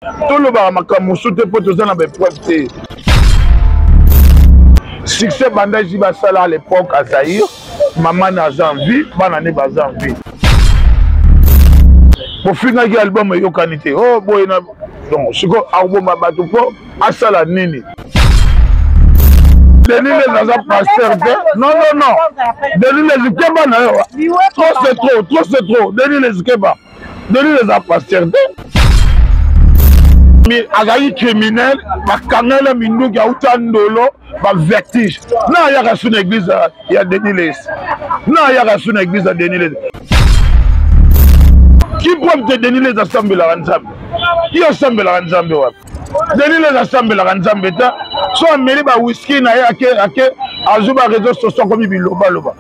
Tolobaka makambo mosusu te mpo toza na baepreuve te. Succès banda JB asala à l'époque à Zaïre, mama na aza en vie, bana ne baza en vie. Bofingaki album eyokani te. Oh boye na donc sikoyo akoboma bato mpo asala nini? Denis Lessie aza pasteur te. Non non non. Denis Lessie keba na yo. Trop c'est trop, trop c'est trop. Denis Lessie keba. Denis eza pasteur te. Azalaki criminel, bakangela minduki auta ndolo, ba vertige. Na ayaka su na église ya Denis Lessie. Na ayaka su na église ya Denis Lessie. Qui preuve te Denis Lessie asambelaka Nzambe? Ye asambelaka Nzambe wapi? Denis Lessie asambelaka Nzambe te. So ameli ba whisky na ye ake ake azwi ba réseaux sociaux akomi bilobaloba.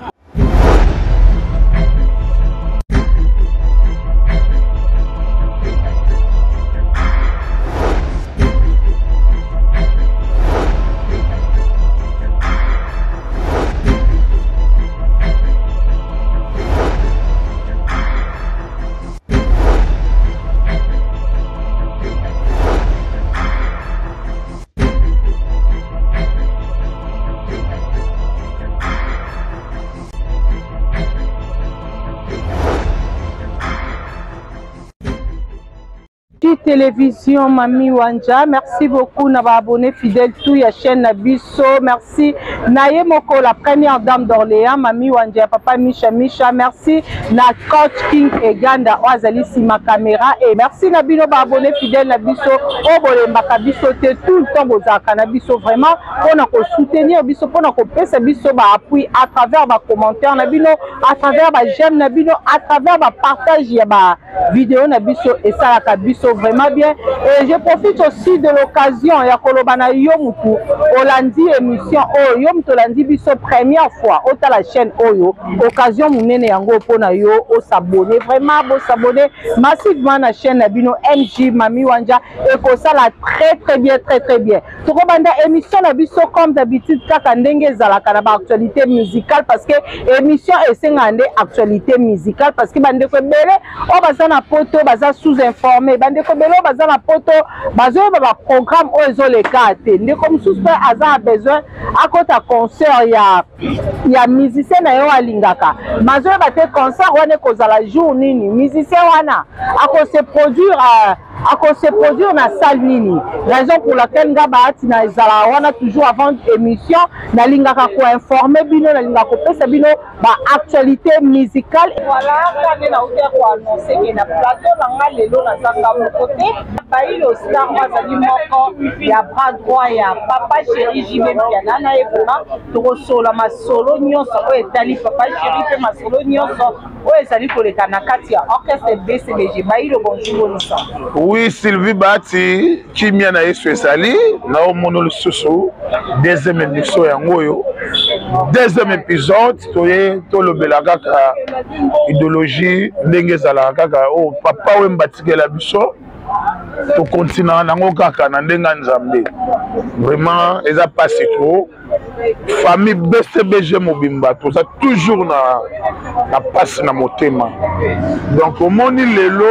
Télévision Mami Wanja. Merci beaucoup na ba abonnés fidèles tout ya chaîne na biso. Merci na ye moko la première dame d'Orléans Mami Wanja papa Misha Misha. Merci na coach King Eganda oyo azali sima caméra et merci na bino ba abonnés fidèles na biso oyo bolembaka biso te tout le temps bozalaka na biso vraiment mpona ko soutenir biso mpona kopesa biso ba appui à travers ba commentaires na bino, à travers ba j'aime na bino, à travers ba partage ya ba vidéo na biso esalaka biso vraiment bien. Et je profite aussi de l'occasion ya koloba na yo mutu olandi émission oyo, yo mutu olandi biso première fois otala chaîne oyo, occasion munene yango mpona yo osabonner vraiment, bosabonner massivement na chaîne na bino MJ Mami Wanja, ekosala très très bien, très très bien. Tokobanda émission na biso comme d'habitude kaka ndenge ezalaka na ba actualité musicale, parce que émission esengaka nde actualité musicale, parce que bandeko ebele oyo baza na poto baza sous-informé, bandeko ebele oyo baza na poto bazoyeba ba programme oyo ezoleka te. Ndeko mosusu mpe aza na besoin akota concert ya musicien na ye oyo alingaka, mazoyeba te concert wana ekozala jour nini, musicien wana akose produire akose produire na salle nini. Raison pour laquelle nga bahati na ezala wana toujours avant émission, nalingaka koinformer bino, nalingaka kopesa bino ba actualité musicale. Voilà, nga nde nauti ya koannonce ke na plateau na nga lelo nazanga moko te, Bailo Star oyo azali moko ya bras droit ya papa chéri JB Mpiana. Na ye vraiment tokosola masolo nyonso oyo etali papa chéri mpe masolo nyonso oyo ezali koleka na kati ya orchestre BCBG. Bailo, bonjour, bonne Oui, Sylvie Bahati, kimia na Yesu ezali na omono lisusu deuxième émission yango oyo, deuxième épisode toye tolobela kaka idéologie ndenge ezalaka kaka oyo papa Wemba atikela biso, tokontinaka nango kaka na ndenge ya Nzambe. Vraiment eza pasi trop, famille BCBG mobimba toza toujours na pasi na motema. Donc omoni lelo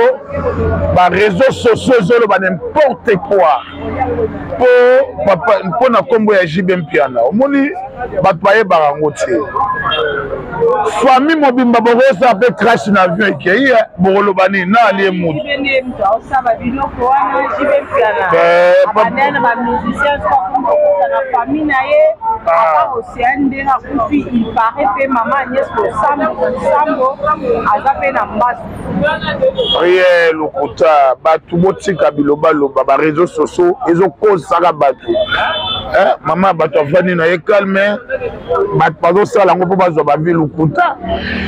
ba réseaux sociaux ezoloba n'importe quoi po papa mpo na kombo ya JB Mpiana, omoni bato bayebaka yango te. Famille mobimba bokosala mpe crash na avion ekei, bokoloba nini na alie mutu rien lokuta. Bato botika bilobaloba, ba réseaux sociaux ezokosaka bato. Mama bato avandi na ye calme, bato bazosala yango mpo bazwa bavi lokuta.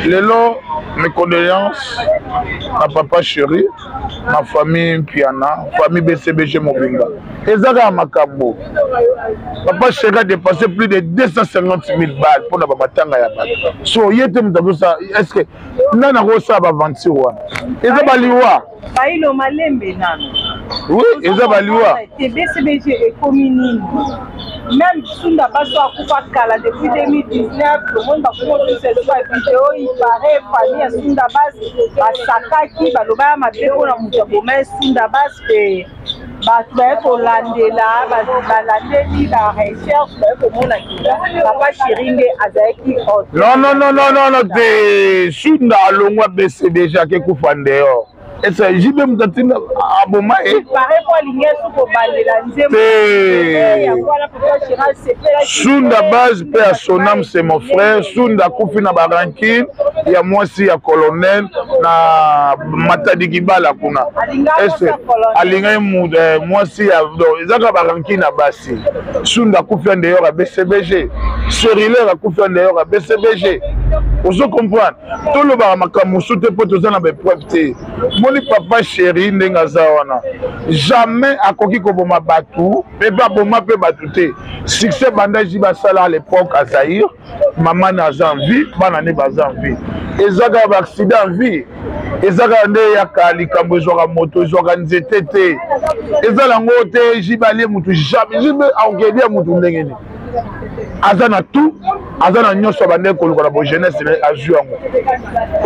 Lelo mes condoléances na papa chéri, na famille Mpiana, famille BCBG mobimba. Eza kaka makambo papa chéri a dépassé plus de 250 000 balles mpona bamatanga ya bato. So ye te moto azosala, est ce que nani akosala baventure wana? Eza baliwa. Bailo malembe nano. Oui, eza baliwa. Te BCBG ekomi nini? Même Sunda Baso akufa kala depuis 2019, tomoni bakomi kosusa ba video il paraît famille ya Sunda Bas basakaki baloba ya mabe mpona moto aboma ye Sunda Bas mpe bato baye kolandela, balandeli ba recherche, baye komona ke papa chéri nde azalaki. Non, non, non, non, non, non te. Sunda alongwa BCBG, ake kufa ndeyo. Ese JB moto atinda aboma ye. Te, Sunda Base mpe ya Sonam, c'est mon frère. Sunda akufi na barankine ya mwasi ya colonel na Matadi Kibala kuna. Ese alingaki mwasi ya, donc eza kaka barankine ya basi. Sunda akufi en dehors ya BCBG, Ceriler akufi en dehors ya BCBG. Ozo comprendre? Tolobaka makambo mosusu te mpo toza na baepreuve te. Moni papa chéri ndenge aza wana, jamais akoki koboma bato mpe mpe aboma mpe bato te. Succès banda ji basala à l'époque à Zaïre, mama na aza en vie, bana ne baza en vie. Eza kaka baaccident en vie, eza kaka nde eyaka likambo ezwaka moto, ezwaka nzete te, eza nango te. Jibe alie motu jamais. Jibe akokelia motu ndenge nini? Aza na tout, aza na nyonso. Abandaki koluka na bojeunesse na ye, azwi yango.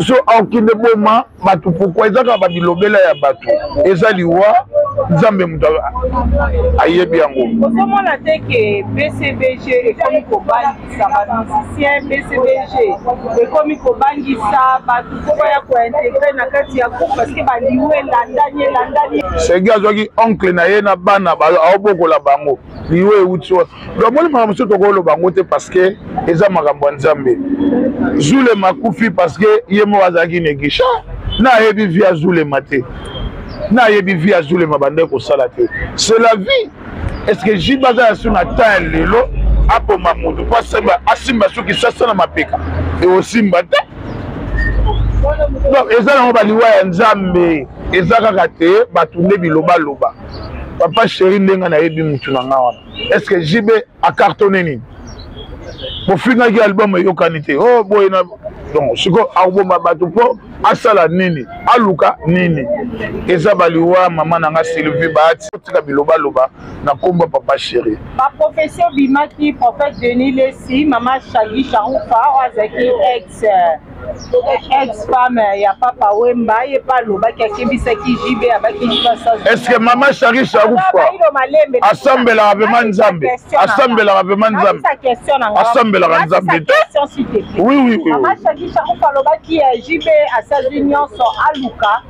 So akokende boma bato pourquoi? Eza kaka babilobela ya bato, eza liwa. Nzambe moto ayebi yango. Ozomona te ke BCBG ekomi kobangisa bamusicien? BCBG ekomi kobangisa bato mpo baya kointégrer na kati ya groupe parce que baliwa elandani, elandani. Segi azwaki oncle na ye na bana, aobokola bango. Liwa euti wana. Donc moni makambo mosusu tokoloba yango te parce que eza makambo ya Nzambe. Zulema akufi parce que ye moko azalaki négligent. Na ayebi vie ya Zulema te, na ayebi vie ya Zulema bandeki kosala te. C'est la vie. Est ce que JB aza ya su na temps ya lelo aboma moto mpo asimba soki sasa na mapeka ekosimba te? Donc eza nango baliwa ya Nzambe, eza kaka te bato nde bilobaloba. Papa chéri, ndenge nayebi mutu na nga wana, est ce que JB acartonne nini? Bofingaki album eyokani te, oh boye na. Donc sikoyo akoboma bato mpo asala nini? Aluka nini? Eza baliwa. Mama na nga Sylvie Bahati, tika bilobaloba na nkombo papa chéri. Baprophétie obimaki, prophète Denis Lesi, mama Shagi Sharufa oyo azalaki ex femme ya Papa Wemba, ye mpe alobaki, akebisaki JB, abaki JB. Est ce que mama Shagi Sharufa asambelaka vraiment Nzambe? Asambelaka vraiment Nzambe? Asambelaka Nzambe te. Oui. Mama Shagi Sharufa alobaki JB asali nyonso, aluka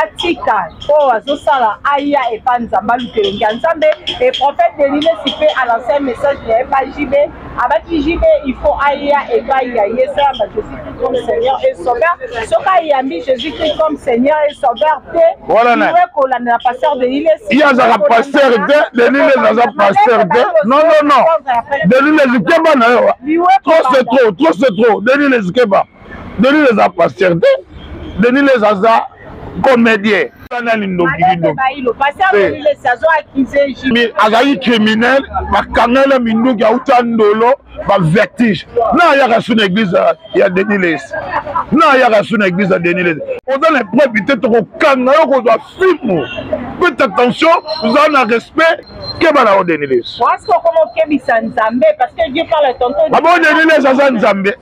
atika oyo azosala, aya epa Nzambe, aluka elongi ya Nzambe. E prophète Denis Lesi mpe alance message na ye pa JB, abaki JB il faut aya epai ya Yesu, ayamba Jésus Christ comme Seigneur et Sauveur. Soki ayambi Jésus Christ comme Seigneur et Sauveur te, Wana na iwe kolandela pasteur Denis Lesi. Ye azalaka pasteur te. Denis Lesi aza pasteur te. Non, non, non, Denis Lesi, keba na yo. Trop c'est trop, trop c'est trop. Denis Lesi, keba. Denis Lesi aza pasteur te. Denis Lesi aza comédien. Nani ndoki? Kindoki azalaki criminel, bakangela minduki, auta ndolo, bavertige. Na ayaka su na église ya Denis Lesi, na ayaka su na église ya Denis Lesi. Oza na preuve te, tokokanga yo, kozwa filme. Faites attention, oza na respect, keba na yo Denis Lesi. Abo Denis Lesi aza Nzambe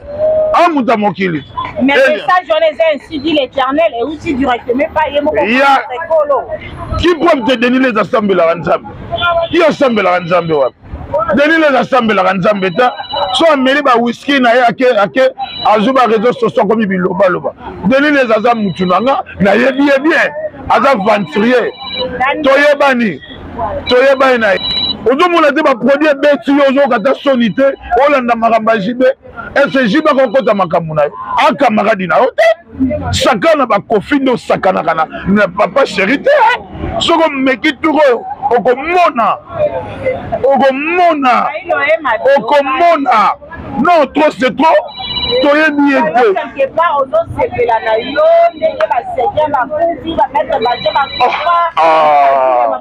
a moto ya mokili. Mais message wana eza ainsi dit l'Éternel, euti directement pa ye moko. Ya ki preuve te? Denis Lesi asambelaka Nzambe? Ye asambelaka Nzambe wapi? Denis Lesi asambelaka Nzambe te. So ameli bawiski na ye, ake ake azwi baréseau sociaux, akomi bilobaloba. Denis Lesi aza mutu na nga, nayebi ye bien, aza aventurier. Toyebani, toyebani na ye. Ozomona te baproduit ebeti yo, ozoyoka ata soni te. Olanda makambo ya JB. Ese JB akokota makambo na yo, akamaradi na yo te. Sakana bakofi nde osakanaka na papa chéri te. Soki omeki tour oyo, okomona, okomona, okomona. Non, trop c'est trop. Toyebi ye te. Quelque part ozosepela na yo ndenge baseke bakufi, bamaître baje bakufa,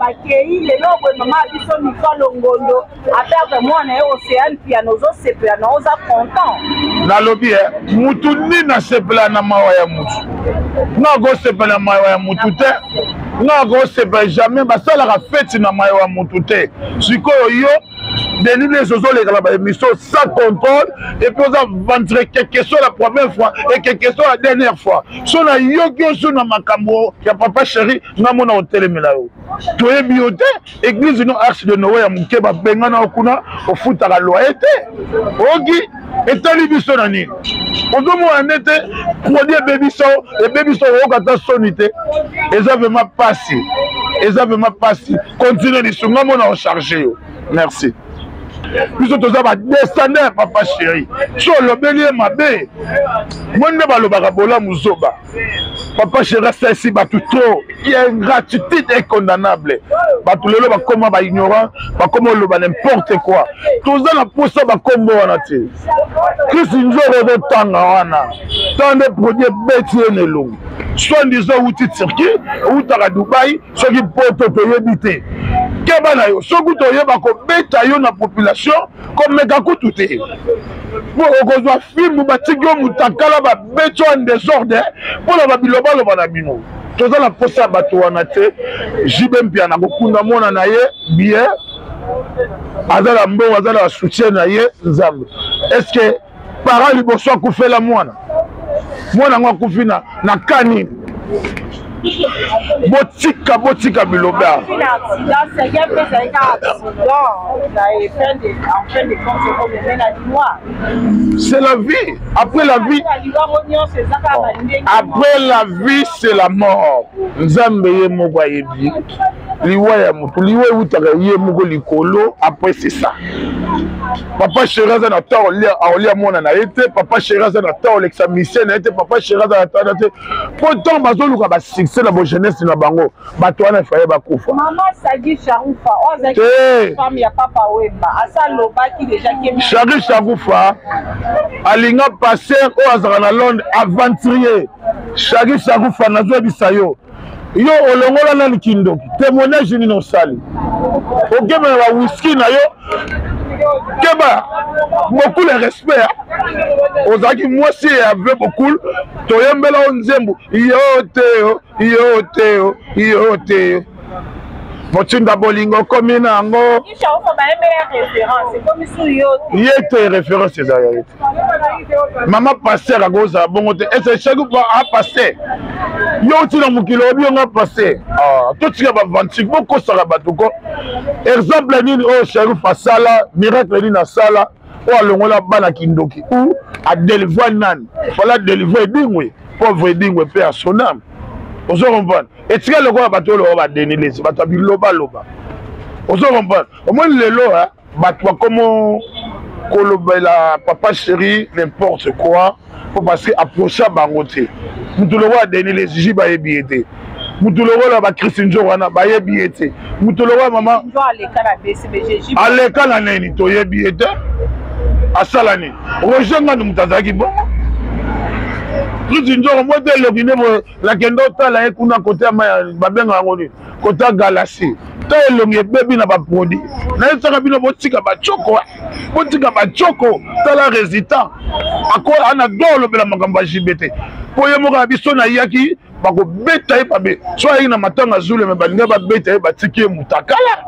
bakei lelo boye. Mama ya biso Nicole Longondo aperdre mwana ye Océane Piano, ozosepela na, oza content? Nalobi e mutu nini asepela na mawa ya mutu? Nga akosepela na mawa ya mutu te, nga akosepela jamais. Basalaka feti na mawa ya mutu te. Sikoyo yo Denis Lessie ozoleka na baémission sans contrôle et puis oza ventre quelque soit la première fois et quelque soit la dernière fois. So nayoki yo so na makambo ya papa chéri, nga mona otelemela yo. Toyebi yo te, église no arche de Noé ya moke babengana yo kuna, ofutaka loyer te. Oyoki etali biso na nini? Ozomona nde te produit ebebisa yo, ebebisa yo, oyoka ata soni te. Eza vraiment pasi, eza vraiment pasi. Continue lisusu, nga mona ocharge yo. Merci. Biso toza badescendant ya papa chéri, so olobeli ye mabe, moi nde balobaka bolamu zoba. Papa chéri asalisi bato trop, ya ingratitude est condamnable. Bato lelo bakoma ba ignorant, bakoma oloba n'importe quoi. Toza na posa bakombo wana te. Chris Nzoro ozotanga wana ntango nde produit ebeti ye na elongi, soit disant outi Turquie, outaka Dubai, soki poto toyebi te. Keba na yo, soki toyeba kobeta yo na population, komeka kutu te, po okozwa fimbu batiki yo mutakala, babeti yo en désordre mpo na babilobaloba na bino. Toza na posa ya bato wana te. JB Mpiana kokunda mwana na ye bien, aza na mbongo, aza na soutien na ye Nzambe. Est-ce que parent liboso akufela mwana, mwana yango akufi na na kani? Botika, botika biloba. C'est la vie. Après la vie, après la vie c'est la mort. Nzambe ye moko ayebi liwa ya motu, liwa eutaka ye moko likolo. Après c'est ça. Papa chéri aza na temps aolia mwana na ye te. Papa chéri aza na temps olekisa mission na ye te. Papa chéri aza na temps te, po ntango bazoluka basuccès na bojeunesse na bango, bato wana efaye bakufa. Mama Sagi Sharufa, oyo azalaki femme ya Papa Wemba, asa alobaki déjà ke Shari Sharufa alinga pasteur oyo azalaka na Londres, aventurier. Shari Sharufa, nazoyebisa yo, yo olongola nani kindoki? Témoignage nini osali? Okeba na bawiski na yo, keba, beaucoup le respect. Ozalaki mwasi ya ve beaucoup, toyembela yo nzembo yo te yo yo te yo yo te yo motinda bolingo okomi na yango ye te. Référence ezalaka ye te. Mama pasteur akozala bongo te. Ese chaque fois a pasteur yo oti na mokili oyebi yonga pasteur. Totika baventique, bokosaka bato ko. Exemple nini oyo Sharif asala? Miracle nini asala oyo alongola bana kindoki ou adelivre nani? Fala adelivre Edingwe, pauvre Edingwe mpe ya sonam. Ozo comprendre? Etika lokola bato oyo badenilesi bato ya bilobaloba. Ozo comprendre? Omoni lelo bato bakomo kolobela papa chéri n'importe quoi, po parce que approcha bango te. Mutu lokola Denis Lesgie bayebi ye te. Mutu lokola bakristi Nzoko wana bayebi ye te. Mutu lokola mama aleka na nini toyebi ye te. Asala nini? Roger Ngando moto azalaki bongo. Kristi Nzoko mpo te elongi nde boye, nakende otala ye kuna kote ya mai, babenga yango nini, kote ya Galasi to elongi ebebi na baproduit. Nayebisaka bino, botika bacoko, botika bacoko. Tala résultat. Ana do olobela makambo ya JB te, mpo ye moko ya biso nayaki bakobeta ye mabe. So ayaki na matanga zulu, me balingi babeta ye, batiki ye mutakala.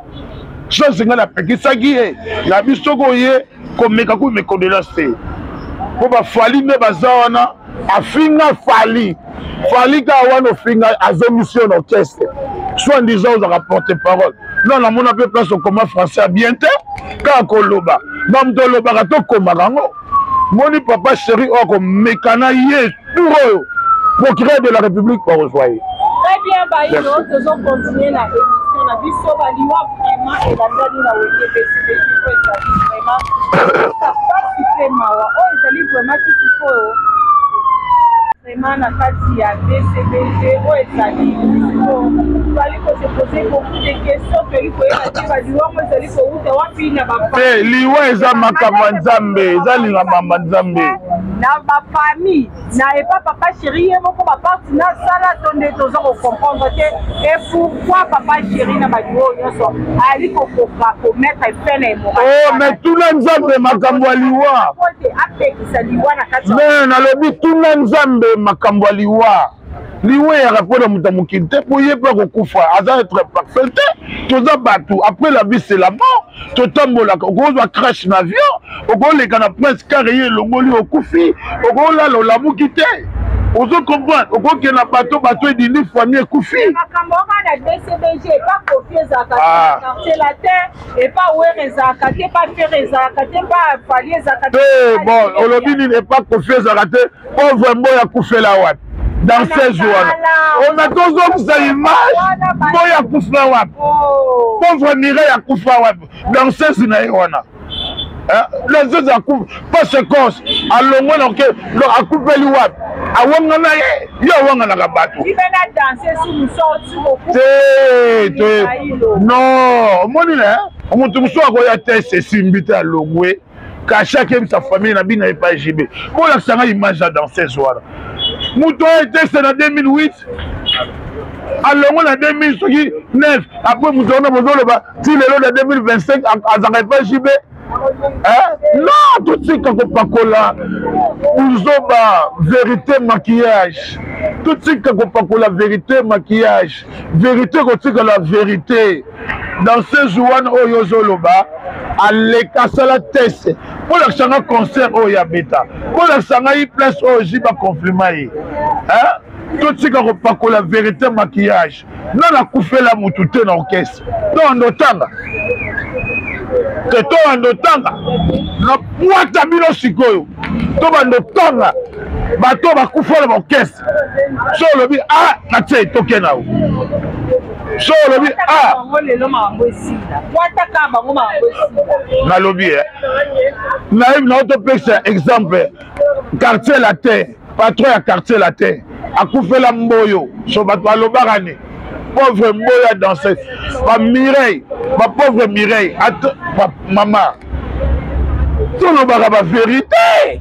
Chose ngai napekisaki ye na biso, soki oye komeka kuyi mecondoléance te, mpo bafali nde baza wana. Afinga Fali, Fali kaka wana ofinga, azongisi yo na orchestre, soit disant ozalaka porte parole. Non, namona mpe place okoma français ya bien te, kaka koloba bamoto olobaka tokomaka yango. Moni papa chéri oyo akomeka na ye tour oyo, procureur de la République bakozwa ye. Très bien, Baïlo, tozocontinue na émission na biso. Baliwa vraiment elandani na Wenge BCBG, oyo ezali vraiment pasi mpe mawa, oyo ezali vraiment ti sikoyo vraiment na kati ya BCBG, oyo ezali tozali kose poser beaucoup de questions. Toyeli koyeba te baliwa ngo ezali kowuta wapi na te. Liwa eza makambo ya Nzambe, eza likambo ya Nzambe. Na bafamille na epa papa chéri ye moko, baparti nasala to nde toza kocomprendre te. Et pourquoi papa chéri na baliwa oyo nyonso ayali kokoka komettre fin na hémorragie? Oh, mais tuna Nzambe makambo ya liwa. Apekisa liwa na kati. Mais nalobi, tuna Nzambe makambo ya liwa. Liwa eyaka mpo na moto ya mokili te, mpo ye mpe akokufa, aza être parfait te. Toza bato, après la vie c'est la mort. Totambolaka, okozwa crash na avion, okoleka na prince car ye elongoli, okufi, okolala olamuki te. Ozo comprendre, okokende na bato, bato edindi, famille ekufi. Makambo wana na BCBG epa Koffi ezalaka te, na quartier latin epa Wera ezalaka te, epa Ferre ezalaka te, epa Fally ezalaka te. Bon, olobi nini? Epa Koffi ezalaka te? Pauvre Mboya akufela wapi? Danseuse wana ona tozongisa image, Mboya akufa wapi? Pauvre Mireille akufa wapi? Danseuse na ye wana, danseuse akufa pasekos alongwe na oke, donc akufeli wapi? Awangana ye, ye awanganaka bato te te. Non, omoni na moto mosusu akoya te, esimbi te, alongwe kashe, akebisa famille na bino epai JB. Bolakisa ngai image ya danseuse wana. Moto oyo eteste na 2008, alongo na 2000 soki 9. Après moto wana bozoloba ti lelo na 2025 azalaka epai JB? Non, totika kopakola buzoba vérité maquillage, totika kopakola vérité maquillage. Vérité kotikala vérité. Danseuse wana oyo ozoloba aleka, asala test, bolakisa nga concert oyo ya beta, bolakisa ngai place oyo ji baconfirma ye. Totika kopakola vérité maquillage. Nga nakufela mutu te na orchestre. To ando otanga te, to ando otanga na pwata bino sikoyo, to bando otanga bato bakufa na baorchestre. So olobi a na tie, toke na yo. So olobi a nalobi e nayebi na otopesa exemple Quartier Latin, patron ya Quartier Latin akufela Mboyo. So bato balobaka ni pauvre Mboyo ya danse, bamireille, bapauvre Mireille. Mama, tolobaka bavérité,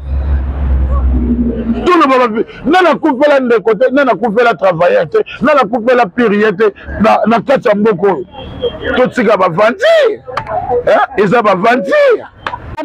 toloba nga nakufela ndeko te, nga nakufela travailleur te, nga nakufela pirie te na kati ya mboka oyo. Totika baventure, eza baventure.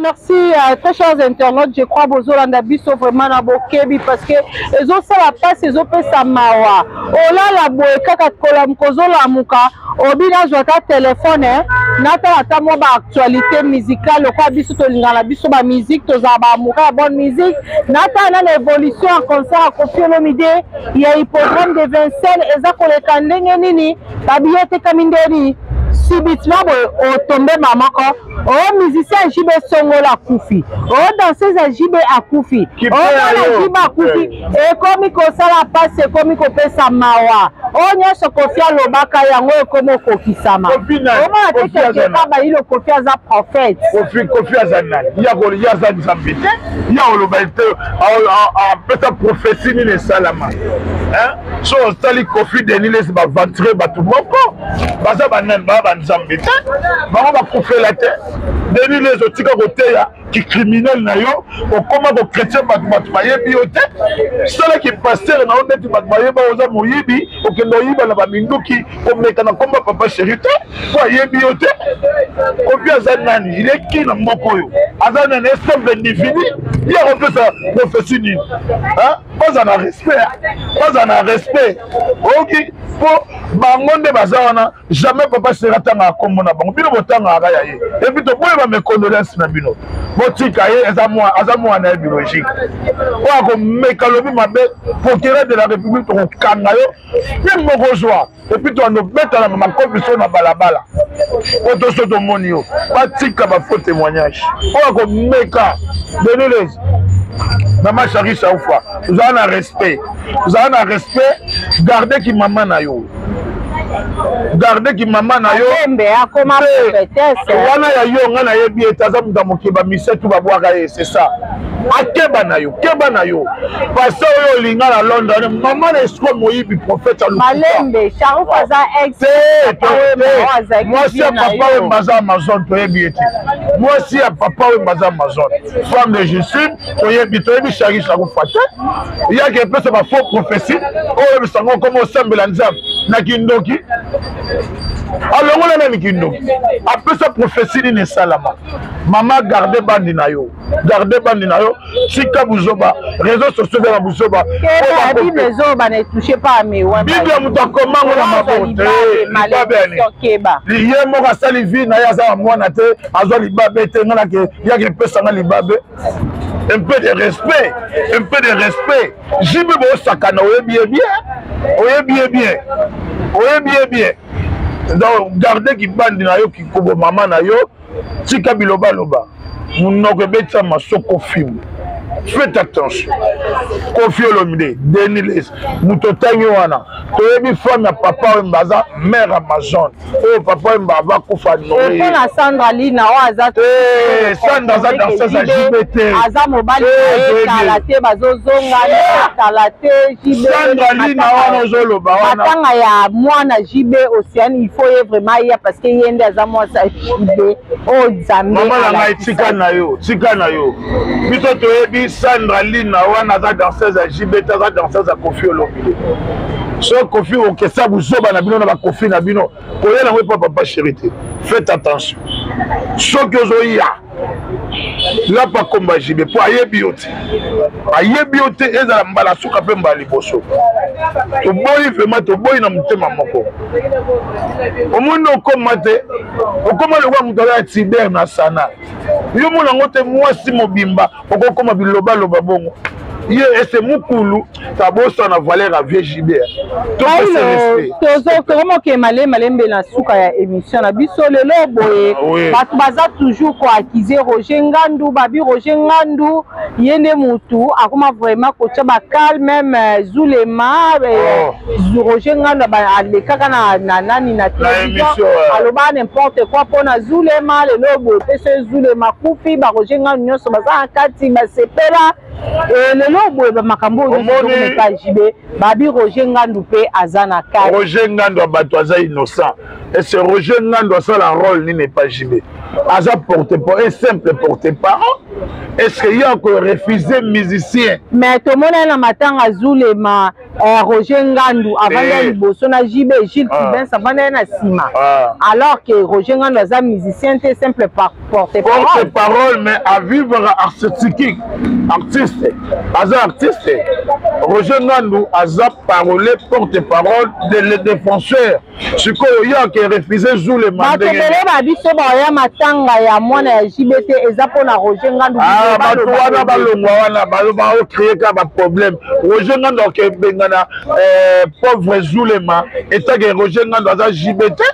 Merci, très chers internautes, je crois bozolanda biso vraiment na bokebi, parce que ezosala mpasi, ezopesa mawa. Olala boye kaka kolamuka, ozolamuka, obi nazwa ata telefone, natala ata mwa baactualité musicale. Lokola biso tolingana na biso bamusique, tozala baamoureux ya bonne musique, natala nana évolution ya concert ya Koffi Olomide ya hippodrome de Vincennes eza koleka ndenge nini, babillet etekami ndeni. Subitement boye otombe moko o musicien JB Songola akufi, o danseuse ya JB akufi, o mwana JB akufi. Ekomi kosala mpasi, ekomi kopesa mawa. Oyo nyonso Koffi alobaka, yango ekomi okokisama. Omona te quelque part bayilo Koffi aza prophète. Koffi aza nani? Ye aza Nzambe te. Ya oloba te, apesa prophétie nini esalama? So osali Koffi, Denis Lesi, baventure bato moko baza banani? Baa banzambe te, bango bakufela te. Denis Lesi, otika koteya kicriminel na yo, okóma kochrétien, bato bato bayebi yo te. Salaki pasteur na yo ndeti bato bayeba oza moyibi, okende oyiba na baminduki, komeka na komba papa chéri te, po ayebi yo te. Koffi aza nani? Ileki na mboka oyo, aza nani? Simple individu, ye akopesa prophétie nini? Baza na respect, baza na respect, oyoki? Mpo bango nde baza wana. Jamais papa chéri atangaka nkombo na bango, bino botangaka ya ye. Et puis toboyeba mes condoléances na bino, botika ye, aza mwana ye biologique. Oyo akomeka lobi mabe, procureur de la République tokokanga yo mpe moko zwa. Et puis toando betala makofi so na balabala po toso tomoni yo. Batika bafaux témoignage. Oyo akomeka, Denis, mama Charissa Ufa, ozala na respect, ozala na respect. Garde ki mama na yo, garde ki mama na yo. Wana ya yo, ngai nayebi ete aza moto ya mokili, bamisetu babwaka ye, c'est ça. Akeba na yo, keba na yo, parce oyo olinga na Londres, mama na esiko moyibi, prophète. Malembe, Sharouf aza ex. Mwasi ya papa Wemba aza Amazon, toyebi ete mwasi ya papa Wemba aza Amazon, femme de Justine, toyebi, toyebi Shari Sharufa te. Yaki epesa bafaux prophétie oyo oyebisango okoma osambela Nzambe na kindoki. Alongola nani kindoki? Apesa prophétie nini esalama? Mama, garde bandi na yo, garde bandi na yo, tika buzoba, réseau sociaux eza na buzoba. Bible ezoba na etouche pa ame Bible moto akomango na maboko te. Libabe yani ye moko asali vie na ye, aza na mwana te, azwa libabe te. Nga nake yaki epesa nga libabe. Un peu de respect, un peu de respect. JB bosakana, oyebi ye bien, oyebi ye bien, oyebi ye bien. Donc garde kibandi na yo, kikobo mama na yo, tika bilobaloba, monoko ebetisa masoko fimbu. Faites attention. Koffi Olomide, Denis Les, moto otangi wana, toyebi femme ya Papa Wemba aza mère Amazon. Oyo Papa Wemba ava kufa. Noe na Sandra Lina oyo aza Sandra aza danseuse ya JB te. Aza mobali na ye kala te, bazozonga kala te. JB Sandra Lina wana ozoloba wana, matanga ya mwana JB Océane, il faut ye vraiment ya, parce que ye nde aza mwasi ya JB oyo Nzambe. Mama na ngai, tika na yo, tika na yo. Biso toyebi Sandra Lina wana aza danseuse ya JB te, aza danseuse ya Koffi Olomide. So Koffi okesa buzoba na bino na bakofi na bino, koya nango epa Papa Chéri te. Faites attention, soki ozoya lapa komba JB mpo ayebi yo te, ayebi yo te. Ezala mbala suka mpe mbala liboso, toboyi vraiment, toboyi na motema moko. Omoni okoma te, okoma lokola moto aza ya tiber na sana. Yo mona yango te, mwasi mobimba okokoma bilobaloba bongo. Ye ese mukulu tabosana valeur ya vieux JB. Tozokomokee malembe malembe na suka ya émission na biso lelo boye. Bato baza toujours koaccuser Roger Ngandu, babi Roger Ngandu ye nde mutu akoma vraiment kotia bacalme, même Zulema. Roger Ngandu alekaka na nani na télévision, aloba n'importe quoi mpona Zulema. Lelo boye mpe so Zulema kufi, baRoger Ngandu nyonso baza na kati basepela. Lelo boye bamakambo oyo nyonso JB, babi Roger Ngandu mpe aza na kati. Roger Ngandu ya bato aza innocent. Ese Roger Ngandu asala rôle nini epa JB? Aza porte, un simple porte parole. Est ce que ye akorefuse musicien? Mais tomona ye na matanga Zulema, Roger Ngandu avandi ya liboso na JB, Gilles Kibens avandi ye na nsima, alors que Roger Ngandu aza musicien te, simple porte parole. Porte parole, mais avivre artistique, artiste, aza artiste. Roger Ngandu aza parole, porte parole de le défenseur. Sikoyo ye ake refuse Zulema? Bato ebele babiso baya matanga ya mwana ya JB te, eza mpona Roger Ngandu. Bato wana balongwa wana, baocréer kaka baproblème. Roger Ngandu akebengana pauvre Zulema etake? Roger Ngandu aza JB te.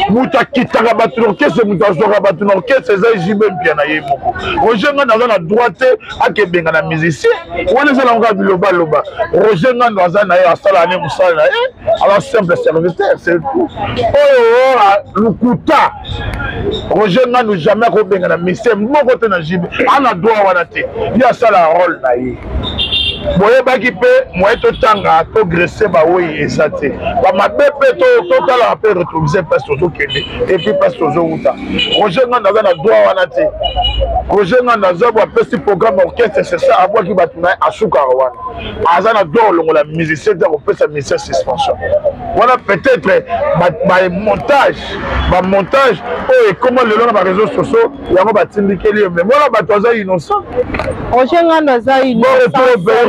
Moto akitaka bato na orchestre, moto azwaka bato na orchestre eza JB Mpia na ye moko. Roger Ngandu aza na droit te akebengana musicien wana, eza nango kaka bilobaloba. Roger Ngandu aza na ye, asala ne mosala na ye, aza simple serviteur, c'est tout. Oyo lukuta. Roger Ngandu jamais akobengana musicien moko te na JB, ana droit wana te. Ye asala rôle na ye. Boyebaki mpe moye totanga togresse bawei eza te, bamabe mpe totalaka mpe rétroviseur place tozokende et puis place tozowuta. Roger Ngando aza na droit wana te. Roger Ngando aza bo apesi programme orchestre, c'est ça, abwaki bato na ye, asukaka wana. Aza na droit kolongola musicien te, akopesa musicien suspension wana peut-être bamontage, bamontage oyo ekoma lelo na baréseau sociaux, yango batindikeli ye. Mais mwana bato aza innocent. Roger Ngando aza innocent.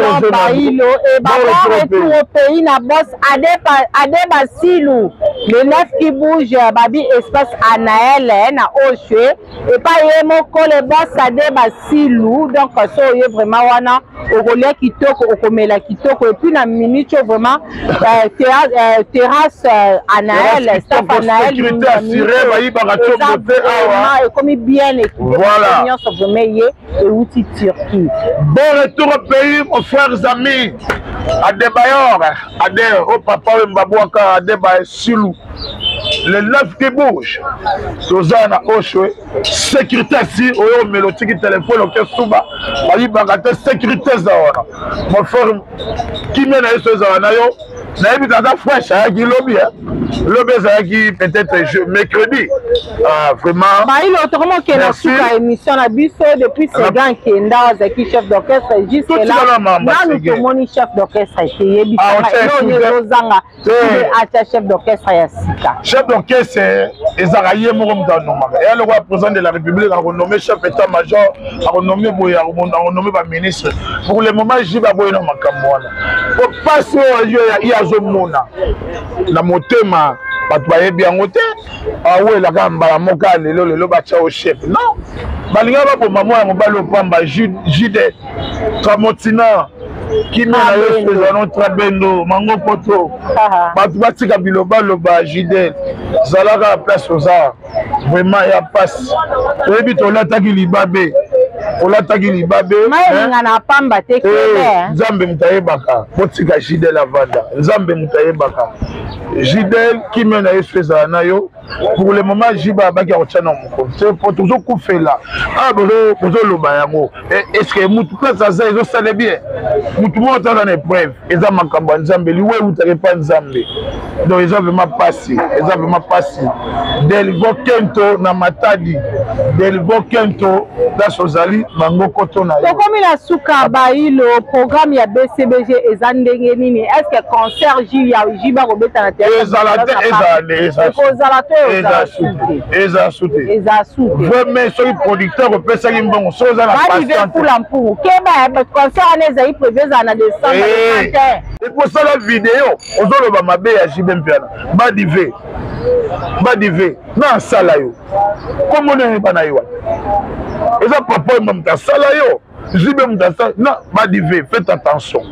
Bailo e ba bon retour au pays na boss Ade Basilu, le neuf qui bouge, babi espace Anaël na Oshwe epai ye moko le boss Ade Basilu. Donc so oye vraiment wana, okolia kitoko, okomela kitoko. Et puis na minute oyo vraiment terrasse Anaël, staff Anaël ekomi bien équipé nyonso, vraiment ye euti Turquie. Bon retour au pays, mon frères, amis Adebayor Ade o Papa oyo mbabwaka Adebayo Silu, le neuf qui bouge. Toza na Oshwe, sécurité si oyo omela otiki telefone oke suba, bayibaka te, sécurité eza wana. Mon frère, kimia na ye so ezala na yo. Nayebi aza fresh, ayaki lobi, lobi ezalaki peut-être je mercredi. Ah, vraiment Bailo, tokoma okende suka émission na biso. Depuis Segan Kenda azalaki chef d'orchestre, jusque là nanu tomoni chef d'orchestre te. Yebisanga ezozanga, atya chef d'orchestre ya sika. Chef d'orchestre ezalaka ye moko moto anomaka. Eya lokola président de la République akonome chef état major, akonome boye, akonome baministre. Pour le moment JB aboye na makambo wana, po mpasi oyo ye azomona na motema, bato bayebi yango te. Awelaka mbala moko ya lelo lelo batya o chef, non, balingaka baboma mwana mobali opamba. Jude Tramotina, kimia na Yesu ezala trabendo mango poto. Bato batika bilobaloba. Judel, zalaka na place oza. Vraiment ya pasi, toyebi tolataki libabe, olataki libabe. Mayelinga na pamba te. Nzambe moto ayebaka. Botika Jidel avanda, Nzambe moto ayebaka. Jidel, kimia na Yesu ezala na yo. Pour le moment JB abaki akotya na mokonzi te, po tozokufela awa, bozoloba yango. Est ce que mutu place aza ezosala bien? Mutu moko aza na épreuve, eza makambo ya Nzambe, liwa eutaka epa Nzambe. Donc eza vraiment pasi, eza vraiment pasi. Delvo Kento na Matadi, Delvo Kento, place ozali, bango koto na yo. Tokomi na suka, Bailo. Programme ya BCBG eza ndenge nini? Est ce que concert ya JB akobeta na théâtre? Ezala te, ezala nde. Ekozala to ezala su te? Ezala su te. Eza su te. Vraiment, soki producteur opesaki mbongo, soki oza na Badive Kula Mpungu, keba, concert wana ezali prévu ezala na décembre 31. Ekosala video ozoloba mabe ya JB Mpiana. Badive, badive na asala yo, kombo nini? Bana ye wana eza papa oyo moto asala yo, JB moto asala na badive. Faites attention,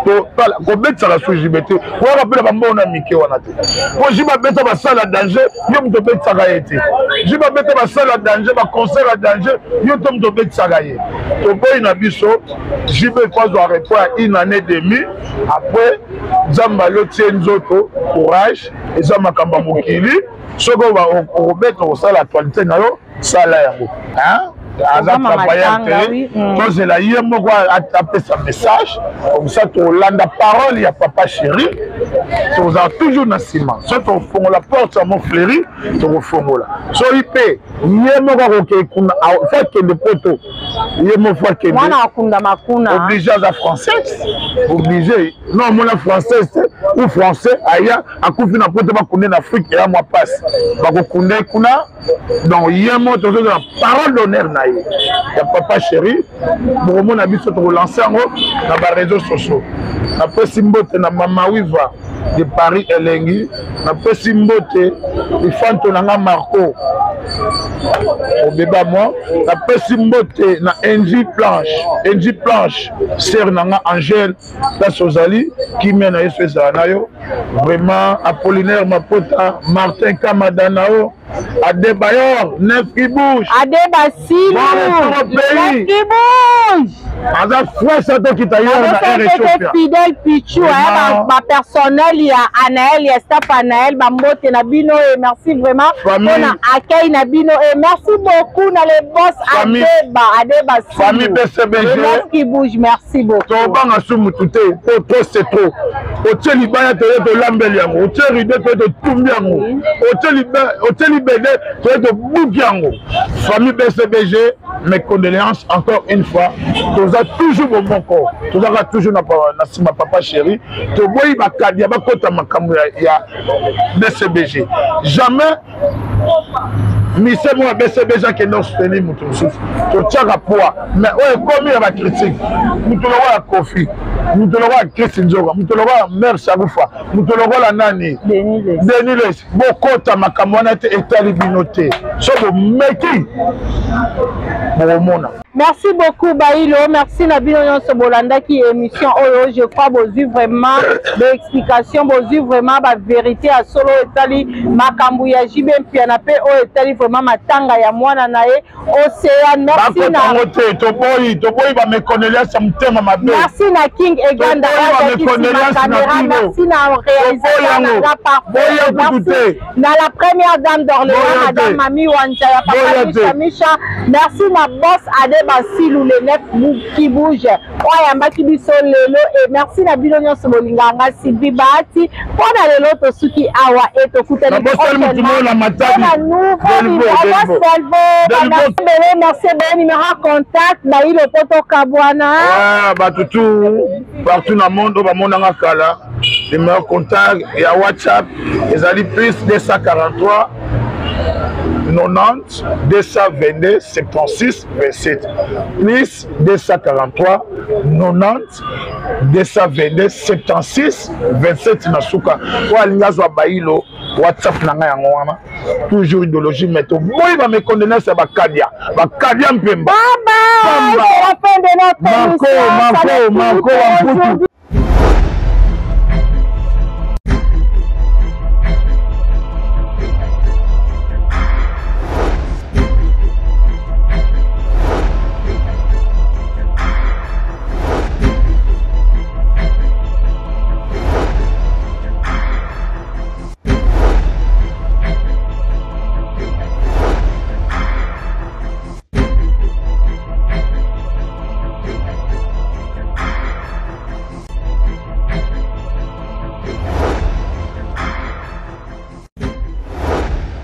totala kobetisaka su JB te, waka mpe na bambongo na mike wana te, po JB abeta basala danger, yo moto obetisaka ye te. JB abeta basala danger, baconcert ya danger, yo te moto obetisaka ye. Toboyi na biso. JB faut azwa repos ya une année demi, après Nzambe alotie nzoto. Courage, eza makambo ya mokili. Soki okobeta, okosala actualité na yo, sala yango. Aza travailleur te, tozela ye moko apesa message, comme ça tolanda parole ya papa chéri. Tozala toujours na nsima. So tofongola porte ya Montfleuri, tokofongola. Soki mpe ye moko akokee kuna, faut akende poto, ye moko faut akende. Mwana akundama kuna. Obligé, aza française, obligé. Non, omona française te ou français aya akufi na poto, bakunde na Afrique, eya mwa pasi, bakokunde kuna. Donc ye mo tozozala parole d'honneur na ye ya papa chéri. Bokomona biso tokolance yango na baréseau sociaux. Napesi mbote na Mama Wiva de Paris Elengi, napesi mbote lifanto na nga Marco obeba mwa, napesi mbote na Engi Planche, Engi Planche, sere na nga Angèle, place ozali, kimia na Yesu ezala na yo. Vraiment, Apollinaire Mapota, Martin Kamadanao, Adebayor, neuf qui bouge. Adebasilu, neuf qui bouge. Aza fresh, atokita ye na Air Ethiopia. Fidèle Pichu, bapersonnel ya Anaël, ya staff Anaël, bambote na bino et merci vraiment mpona accueil na bino et merci beaucoup na les boss Adeba, Adeba. Famille BCBG, neuf qui bouge, merci beaucoup. Tobanga su mutu te, po trop c'est trop. Otie libaya, toye tolambeli yango. Otie rideau, toye totumbi yango. Otie libende, toye tobuki yango. Famille BCBG, mes condoléances encore une fois. Toza toujours bomoko, tozaka toujours na nsima papa chéri. Toboyi bakadi ya bakota makambo ya BCBG, jamais. Mise moko ya BCBG akende osoutenir moto mosusu, totiaka poids. Mais oyo ekomi ya bacritique, moto lokola Kofi, moto lokola Chris Nzoka, moto lokola Mare Sakufa, moto lokola nani, Denis Les, bokota makambo wana te, etali bino te. So bomeki, bokomona. Merci beaucoup Bailo, merci na bino nyonso bolandaki émission oyo. Je crois bozwi vraiment baexplication, bozwi vraiment bavérité ya solo etali makambo ya JB Mpiana mpe oyo etali vraiment matanga ya mwana na ye Océane. Merci na bakotango te, toboyi, toboyi bamecondoléance ya motema mabe. Merci na King Eganda, caméra. Merci na réalisateur na nga parfait. Merci na la première dame d'Orléans, madame Mami. Mami Wanja ya papa Misha Misha. Merci na boss Ade Basilu le neuf qui bouge. Oyo ayambaki biso lelo et merci na bino nyonso bolingaka nga Sylvie Bahati. Mpo na lelo tosuki awa et tokutani prochainement na nouveau numéro. Merci ebele, merci ebele. Numéro ya contact bayi lopoto kabwana. Bato tout partout na monde oyo bamonanga kala, numéro contact ya WhatsApp ezali plus 243 90 222 76 27, plus 243 90 222 76 27 na suka. Oyo alingi azwa bayilo, WhatsApp na ngai yango wana. Toujours idéologie, mais toboyi bamecondenance ya bakadia bakadia mpemba. Bye bye. C'est la fin de notre Marco, émission. Marco, Marco Wamputu.